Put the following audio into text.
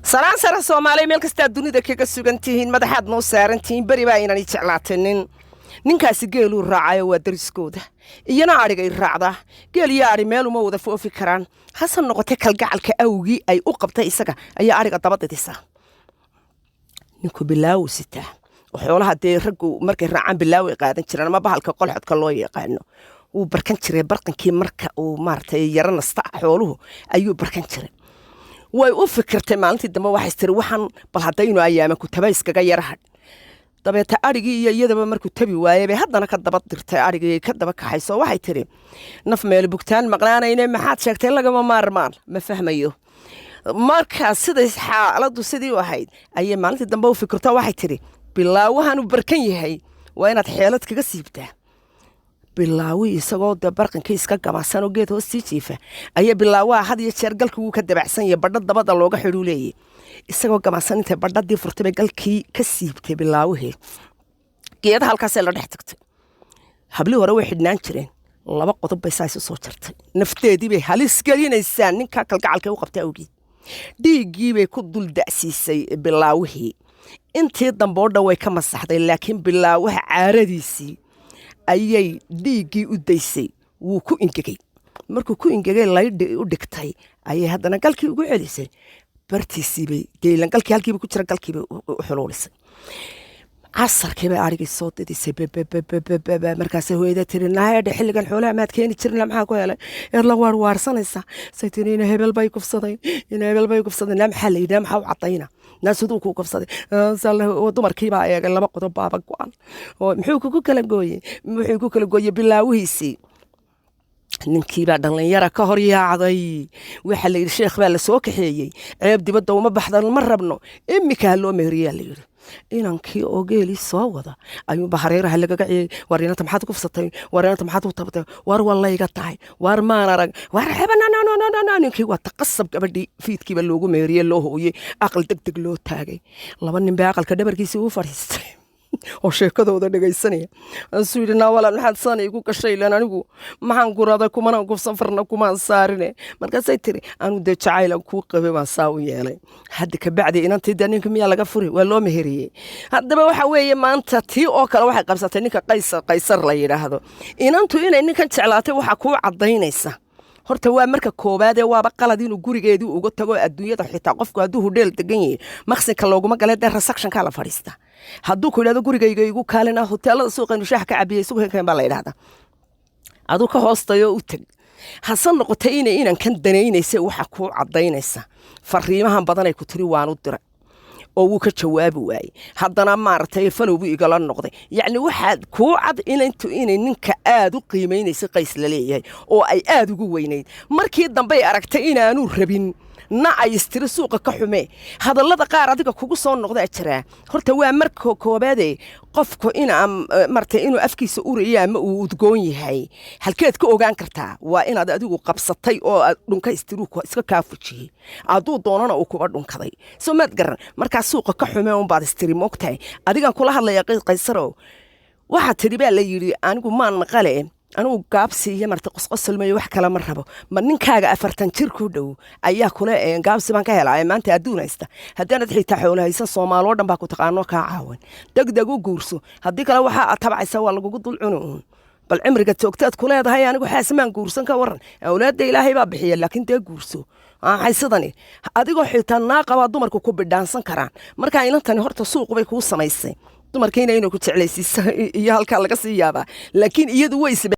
Salaan sare, Soomaaliya, meel kastaad dunida kaga sugan tihiin, madaxaad noo saaran tihiin. Beri baa inani jeclaatay nin. Ninkaasi geeluu raacayo, waa dariskooda, iyana adhigay raacdaa. Geel iyo adhi meel uma wada foofi karaan. Hase noqotay, kalgacalka awgii ay u qabtay isaga ayaa adhiga daba didisa. Ninku bilaawu sitaa oo xoolaha dee raggu markay raacaan bilaaway qaadan jiraan, ama bahalka qolxodka loo yaqaano wuu barkan jiray. Barqankii marka uu maaragtay yaro nasta xooluhu ayuu barkan jiray. Way u fikirtay. Maalintii dambe waxay tiri, waxaan bal haddaynu ayaama ku taba iskaga yara hadh. Dabeeta adhigii iyo iyadaba markuu tabi waayey bay haddana ka daba dirtay adhigii, ka daba kaxayso. Waxay tiri, naf meel bugtaan maqnaanayne, maxaad sheegtay? Lagama maarmaan ma fahmayo. Markaa siday xaaladdu sidii u ahayd ayay maalintii dambe u fikirto. Waxay tiri, bilaawahan uu barkan yahay waa inaad xeelad kaga siibtaa. Bilaawi isagoo de barqankii iska gamaasan oo geed hoos sii jiifa ayaa bilaawaha had iyo jeer galkii wuu ka dabacsan yahay, badho dabada looga xidhuu leeyay. Isagoo gamaasan intay badhadii furtay bay galkii ka siibtay bilaawihii. Geedaha halkaasay la dhex tagtay. Hablihii hore way xidhnaan jireen. Laba qodob bay saas u soo jartay. Nafteedii bay halis gelinaysaa ninkaa kalgacalka u qabtay awgeed. Dhiiggii bay ku dul da'siisay bilaawihii. Intii dambe oo dhan way ka masaxday, laakiin bilaawaha caaradiisii ayay dhiiggii u daysay. Wuu ku ingegey. Markuu ku ingegay, laydhi u dhigtay, ayay haddana galkii ugu celisay bartiisiibay deylan. Galkii halkiiba ku jira, galkiibay u xuluulisay. Casarkii bay arigii soo didisay bebebebebebe. Markaasay hooyada tiri, naayadhe, xilligan xoolaha maad keeni jirin, maxaa ku helay eed la waarwaarsanaysaa? Say tiri, ina hebel bay kufsaday, ina hebel bay kufsaday. Naa maxaa la yidhi? Maxaa u caddayna? Naa siduu kuu kufsaday? Dumarkii baa eegay. Laba qodob baaba go-an oo muxuu kugu kala gooyey? Muxuu ku kala gooyey bilaawihiisii? Ninkiibaa dhallinyara ka hor yaacday. Waxaa la yidhi, sheekh baa la soo kaxeeyey. Ceeb dibadda uma baxdan, ma rabno, imika ha loo meheriyaa la yidhi. Inankii oo geelii soo wada ayuunba hareeraha lagaga ciyey. War inanta maxaad kufsatay? War inanta maxaad u tabtay? War wallayga tahay, war maan arag, war xebananananana. Ninkii waa taqasab. Gabadhii fiidkiiba loogu meheriyey, loo hooyey, aqal deg deg loo taagay. Laba nin baa aqalka dhabarkiisii u fadhiistay oo sheekadooda dhegaysanaya. Asuu yidhi, naa walaal, maxaad sana igu gashay? Ilan anigu maxaan guraday? Kumanaan kufsan, farna kumaan saarine. Markaasay tiri, anu dee jacaylan kuu qabay baan saa u yeelay. Hadda kabacdi inantii dee ninka miyaa laga furi? Waa loo meheriyey. Haddaba waxa weeye, maanta tii oo kale waxay qabsatay ninka Qaysar, Qaysar la yidhaahdo. Inantu inay ninkan jeclaatay waxaa kuu caddaynaysa, horta waa marka koowaadee, waaba qalad inuu gurigeedii uga tago. Adduunyada xitaa qofku hadduu hudheel degan yahay, maqsinka looguma gale, dee receptionkaa la fadhiista. Hadduu ku yidhahdo gurigayga igu kaalina, hoteelada suuqaynu shaax ka cabiyay isugu henkeen baa la yidhahdaa, aduu ka hoostayo u teg. Hase noqotay, inay inankan danaynaysa waxa kuu caddaynaysa fariimahan badanay ku tiri waanu diray oo wuu ka jawaabi waayey. Haddana maaragtay falowbuu igala noqday. Yacni waxaad kuu cad inantu inay ninka aad u qiimaynaysay, Qays la leeyahay, oo ay aad ugu weynayd. Markii dambey aragtay inaanu rabin na ay istiri suuqa ka xumee. Hadallada qaar adiga kugu soo noqdaa jiraa. Horta waa marka koobaade, qofku in martay inuu afkiisa urayo ama uu udgoon yahay halkeed ka ogaan kartaa? Waa inaad adigu qabsatay oo aad dhunka istiruu iska kaa fujiyey, hadduu doonana uu kuba dhunkaday. Soo maad garan? Markaa suuqa ka xumee unbaad istiri. Moogtahay, adigan kula hadlaya, Qaysarow, waxaa tidhi baa la yidhi, anigu maan maqale, anigu gaabsi iyo marta qosqosolmayo, wax kale ma rabo. Ma ninkaaga 40 jir ku dhow ayaa kule gaabsi baan ka helaa maanta adduun haysta? Haddaanad xitaa xoolo haysan, Soomaaloo dhan baa ku taqaanoo kaa caawan. Deg deg u guurso, haddii kale waxaa aad tabcaysa waa lagugu dul cuni uun. Bal cimriga joogtaad ku leedahay, anigu xaasmaan guursan, ka waran? Awlaadda Ilaahay baa bixiya, laakiin dee guurso. Haysadani adigoo xitaa naaqabaa dumarku ku bidhaansan karaan. Markaa inantani horta suuq bay kuu samaysay, dumarkiina inay ku jeclaysiiso iyo halkaa laga sii yaabaa, laakiin iyadu way.